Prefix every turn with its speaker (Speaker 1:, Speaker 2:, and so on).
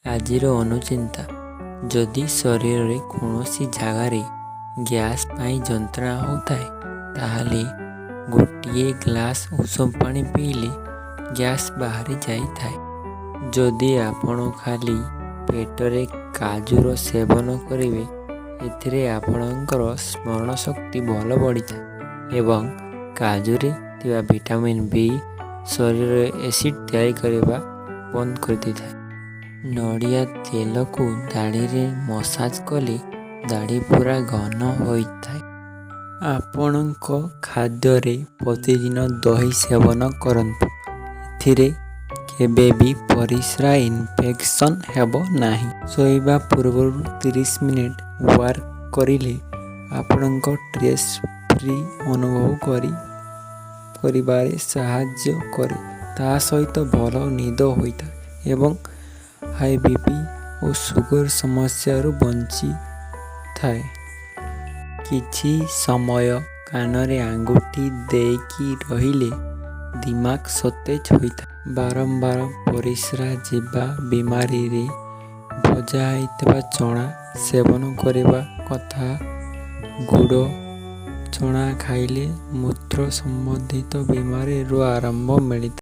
Speaker 1: ଆଜିର ଅନୁଚିନ୍ତା: ଯଦି ଶରୀରରେ କୌଣସି ଜାଗାରେ ଗ୍ୟାସ୍ ପାଇଁ ଯନ୍ତ୍ରଣା ହେଉଥାଏ, ତାହେଲେ ଗୋଟିଏ ଗ୍ଲାସ୍ ଉଷୁମ ପାଣି ପିଇଲେ ଗ୍ୟାସ୍ ବାହାରି ଯାଇଥାଏ। ଯଦି ଆପଣ ଖାଲି ପେଟରେ କାଜୁର ସେବନ କରିବେ, ଏଥିରେ ଆପଣଙ୍କର ସ୍ମରଣ ଶକ୍ତି ଭଲ ବଢ଼ିଥାଏ ଏବଂ କାଜୁରେ ଥିବା ଭିଟାମିନ୍ ବି ଶରୀରରେ ଏସିଡ୍ ତିଆରି କରିବା ବନ୍ଦ କରିଦେଇଥାଏ। ନଡ଼ିଆ ତେଲକୁ ଦାଢ଼ିରେ ମସାଜ କଲେ ଦାଢ଼ି ପୁରା ଘନ ହୋଇଥାଏ। ଆପଣଙ୍କ ଖାଦ୍ୟରେ ପ୍ରତିଦିନ ଦହି ସେବନ କରନ୍ତୁ, ଏଥିରେ କେବେ ବି ପରିସ୍ରା ଇନଫେକ୍ସନ୍ ହେବ ନାହିଁ। ଶୋଇବା ପୂର୍ବରୁ 30 ମିନିଟ୍ ୱାକ୍ କରିଲେ ଆପଣଙ୍କ ଷ୍ଟ୍ରେସ୍ ଫ୍ରି ଅନୁଭବ କରିବାରେ ସାହାଯ୍ୟ କରେ, ତା ସହିତ ଭଲ ନିଦ ହୋଇଥାଏ ଏବଂ ହାଇ ବିପି ଓ ସୁଗର ସମସ୍ୟାରୁ ବଞ୍ଚିଥାଏ। କିଛି ସମୟ କାନରେ ଆଙ୍ଗୁଠି ଦେଇକି ରହିଲେ ଦିମାଗ ସତେଜ ହୋଇଥାଏ। ବାରମ୍ବାର ପରିସ୍ରା ଯିବା ବିମାରୀରେ ଭଜା ହୋଇଥିବା ଚଣା ସେବନ କରିବା କଥା। ଗୁଡ଼ ଚଣା ଖାଇଲେ ମୂତ୍ର ସମ୍ବନ୍ଧିତ ବିମାରୀରୁ ଆରାମ ମିଳିଥାଏ।